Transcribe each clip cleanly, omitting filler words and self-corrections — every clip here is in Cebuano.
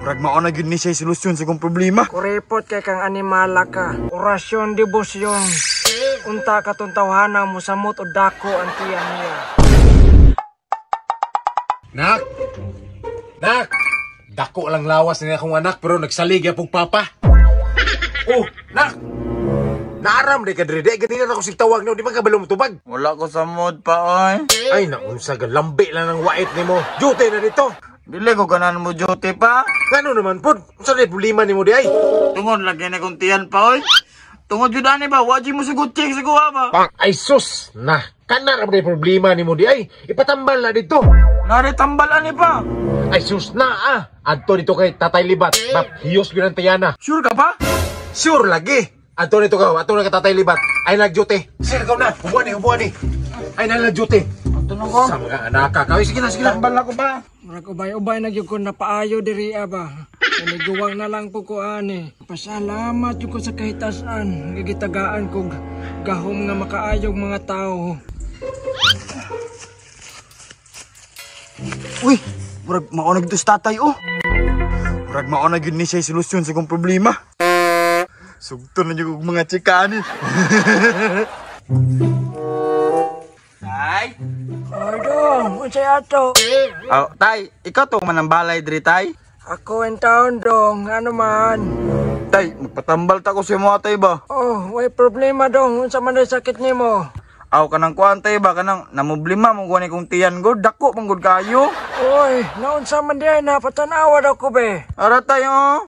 Murag mao na gyud ni siya solusyon sa akong problema. Kuripot kay kang animala ka. Orasyon debosyon. Unta katong tawhana mo samot o dako ang tiyan niya. Nak! Nak! Dako lang lawas ni akong anak pero nagsalig yapong papa. Oh, nak! Naaram di ka diri, di ganina na ko sig tawag no, di man ka balong tubag. Wala ko sa mood pa oy. Ay, naunsa ka lambi lang ang wait nimo. Duty na dito. Dili ko ganan mo duty pa. Ngano naman pod? Unsa na problema nimo di ay? Tungod lagi na kong tiyan pa oy. Tungod jud ani ba, wa jud mo sugot check sa kuha ba. Ay sus, na kana ra ba di problema nimo di ay? Ipatambal na dito. Nari tambal ani pa. Ay sus na ah. Adto dito kay Tatay Libat. Bap, hiyos gyud ang tiyana. Sure ka pa? Sure lagi. Adto nito ka, adto na ka Tatay Libat. Ay nagduty. Sir, ikaw na. Hubuan ni, hubuan ni. Ay na nagduty. Adto na ko. Sa mga anak ka. Sige na, sige na. Tambal na ko ba? Murag ubay-ubay na gyud ko napaayo diri ba. Kaniguwang na lang po ko ani. Pasalamat jud ko sa kahitasan. Gigitagaan kog gahom nga makaayog mga tao. Uy, murag mao na gyud sa tatay oh. Murag mao na gyud ni siya solusyon sa akong problema. Sugton na gyud og mga chika ani. Tay. Oy dong, unsay ato? Oh, tay, ikaw to man ang balay diri tay. Ako in town dong, ano man? Tay, magpatambal ta ko sa imo tay ba? Oh, way problema dong, unsa man ay sakit nimo? Aw kanang kuan tay ba kanang namoblima mo kuan kong tiyan go, dako man gud kayo. Oy, naunsa man di ay napatanawa daw ko be. Ara tay oh.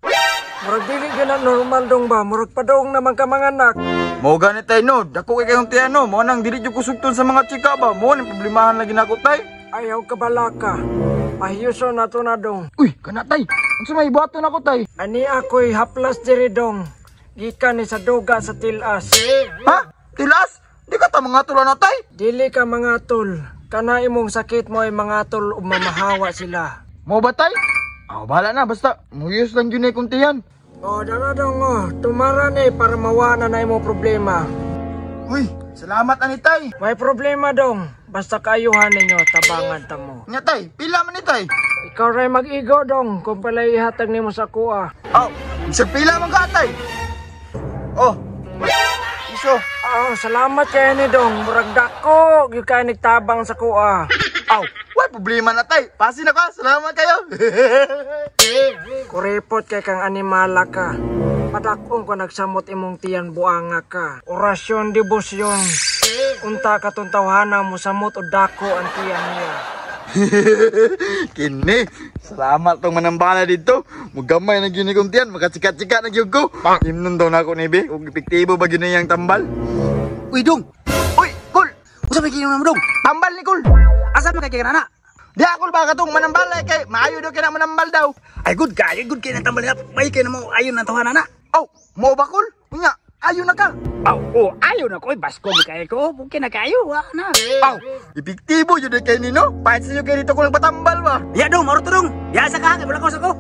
Murag dili gyud na normal dong ba, murag padong naman ka mga anak. Mo gani tay no, dako kay kayong tiyan no, mo nang dili jud ko sugton sa mga chika ba, mo ning problemahan lagi nako tay. Ayaw kabalaka. Pahiyuson na to na dong. Uy, kana tay. Unsa may buhaton nako tay? Ani ako'y haplas diri dong. Gikan ni sa duga sa tilas. Ha? Tilas? Di ka ta mga tulo na tay? Dili ka mga tol. Kana imong sakit mo ay mga tol ug mamahawa sila. Mo ba tay? Aw bahala na basta muyos lang jud ni kong tiyan. O dara dong oh, tumara ni para mawa na imong problema. Uy, salamat ani tay. May problema dong. Basta kaayuhan ninyo, tabangan ta mo. Nya tay, pila man ni tay? Ikaw ray mag-igo dong kung pala ihatag nimo sa kuha. Aw, bisag pila man ka tay. Oh. Iso. Oh, salamat kay ni dong. Murag dako gyud kay nagtabang sa kuha. Aw, way problema na tay. Pasi na ka, salamat kayo. Kuripot kay kang animala ka. Padakong ko nagsamot imong tiyan buanga ka. Orasyon debosyon. Unta katong tawhana mo samot o dako ang tiyan niya. Kini, salamat tong manambala dito. Mugamay na gyud ni kong tiyan, makachika-chika na gyud ko. Himnon daw nako ni be, ug epektibo ba gyud niyang tambal. Uy, dong! Uy, kul! Unsa may giinom namo, dong? Tambal ni kul. Asa man kay kana? Di ako ba katong manambal kay maayo daw kay na manambal daw. Ay good kayo, good kay nang tambal na. May kay namo ayon nang tawhana na. Aw, mo ba kul? Unya, ayo na ka. Aw, oh, ayo na ko, basko mi kayo ko. Okay na kayo, wa na. Aw, epektibo jud kay nino. Pahit sa kay dito ko lang patambal ba. Ya dong, maro to dong. Ya sa ka, kay wala ko sa ko.